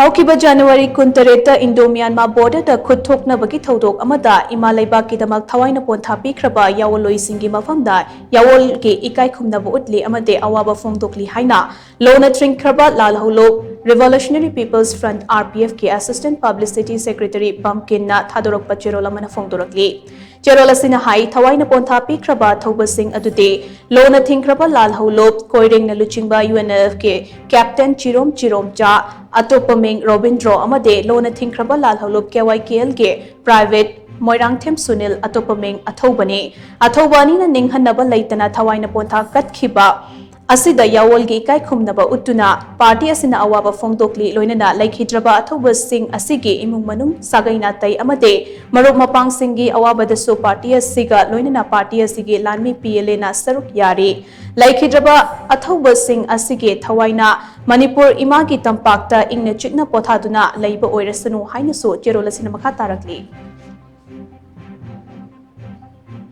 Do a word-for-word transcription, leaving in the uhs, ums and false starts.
ꯍꯧꯈꯤꯕ January ꯀꯨꯟꯇꯔꯦꯠꯇ Indo Myanmar ꯕꯣꯔꯗꯔꯗ ꯈꯨꯠ ꯊꯣꯛꯅꯕꯒꯤ ꯊꯧꯗꯣꯛ ꯑꯃꯗ ꯏꯃꯥ ꯂꯩꯕꯥꯛꯀꯤꯗꯃꯛ ꯊꯋꯥꯏꯅ ꯄꯣꯟꯊꯥ ꯄꯤꯈ꯭ꯔꯕ ꯌꯥꯑꯣꯟꯂꯣꯏꯁꯤꯡꯒꯤ ꯃꯐꯝꯗ ꯌꯥꯑꯣꯟꯒꯤ ꯏꯀꯥꯏ ꯈꯨꯝꯅꯕ ꯎꯠꯂꯤ ꯑꯃꯗꯤ ꯑꯋꯥꯕ ꯐꯣꯡꯗꯣꯛꯂꯤ ꯍꯥꯏꯅ ꯂꯣꯅ ꯊꯤꯡꯈ꯭ꯔꯕ ꯂꯥꯜꯍꯧꯂꯨꯞ Revolutionary People's Front, R P F, ꯀꯤ Assistant Publicity Secretary ꯄꯝꯀꯤꯟꯅ ꯊꯥꯗꯣꯔꯛꯄ ꯆꯦꯔꯣꯜ ꯑꯃꯅ ꯐꯣꯡꯗꯣꯔꯛꯂꯤ꯫ ꯆꯦꯔꯣꯜ ꯑꯁꯤꯅ ꯍꯥꯏ, ꯊꯋꯥꯏꯅ ꯄꯣꯟꯊꯥ ꯄꯤꯈ꯭ꯔꯕ ꯑꯊꯧꯕꯁꯤꯡ ꯑꯗꯨꯗꯤ ꯂꯣꯅ ꯊꯤꯡꯈ꯭ꯔꯕ ꯂꯥꯜꯍꯧꯂꯨꯞ ꯀꯣꯏꯔꯦꯡꯅ ꯂꯨꯆꯤꯡꯕ U N L F ꯀꯤ Captain ꯆꯤꯔꯣꯝ ꯆꯤꯔꯣꯝꯆꯥ, ꯑꯇꯣꯞꯄ ꯃꯤꯡ ꯔꯣꯕꯤꯟꯗ꯭ꯔꯣ ꯑꯃꯗꯤ ꯂꯣꯅ ꯊꯤꯡꯈ꯭ꯔꯕ ꯂꯥꯜꯍꯧꯂꯨꯞ K Y K L ꯒꯤ Private ꯃꯣꯏꯔꯥꯡꯊꯦꯝ ꯁꯨꯅꯤꯜ, ꯑꯇꯣꯞꯄ ꯃꯤꯡ ꯑꯊꯧꯕꯅꯤ꯫ ꯑꯊꯧꯕ ꯑꯅꯤꯅ ꯅꯤꯡꯍꯟꯅꯕ ꯂꯩꯇꯅ ꯊꯋꯥꯏꯅ ꯄꯣꯟꯊꯥ ꯀꯠꯈꯤꯕ ꯑꯁꯤꯗ ꯌꯥꯑꯣꯟꯒꯤ ꯏꯀꯥꯏ ꯈꯨꯝꯅꯕ ꯎꯠꯇꯨꯅ ꯄꯥꯔꯇꯤ ꯑꯁꯤꯅ ꯑꯋꯥꯕ ꯐꯣꯡꯗꯣꯛꯂꯤ꯫ ꯂꯣꯏꯅꯅ ꯂꯩꯈꯤꯗ꯭ꯔꯕ ꯑꯊꯧꯕꯁꯤꯡ ꯑꯁꯤꯒꯤ ꯏꯃꯨꯡ ꯃꯅꯨꯡ, ꯁꯥꯒꯩ ꯅꯥꯇꯩ ꯑꯃꯗꯤ ꯃꯔꯨꯞ ꯃꯄꯥꯡꯁꯤꯡꯒꯤ ꯑꯋꯥꯕꯗꯁꯨ ꯄꯥꯔꯇꯤ ꯑꯁꯤꯒ ꯂꯣꯏꯅꯅ ꯄꯥꯔꯇꯤ ꯑꯁꯤꯒꯤ ꯂꯥꯟꯃꯤ P L A ꯅ ꯁꯔꯨꯛ ꯌꯥꯔꯤ꯫ ꯂꯩꯈꯤꯗ꯭ꯔꯕ ꯑꯊꯧꯕꯁꯤꯡ ꯑꯁꯤꯒꯤ ꯊꯋꯥꯏꯅ ꯃꯅꯤꯄꯨꯔ ꯏꯃꯥꯒꯤ ꯇꯝꯄꯥꯛꯇ ꯏꯪꯅ ꯆꯤꯛꯅ ꯄꯣꯊꯥꯗꯨꯅ ꯂꯩꯕ ꯑꯣꯏꯔꯁꯅꯨ ꯍꯥꯏꯅꯁꯨ ꯆꯦꯔꯣꯜ ꯑꯁꯤꯅ ꯃꯈꯥ ꯇꯥꯔꯛꯂꯤ꯫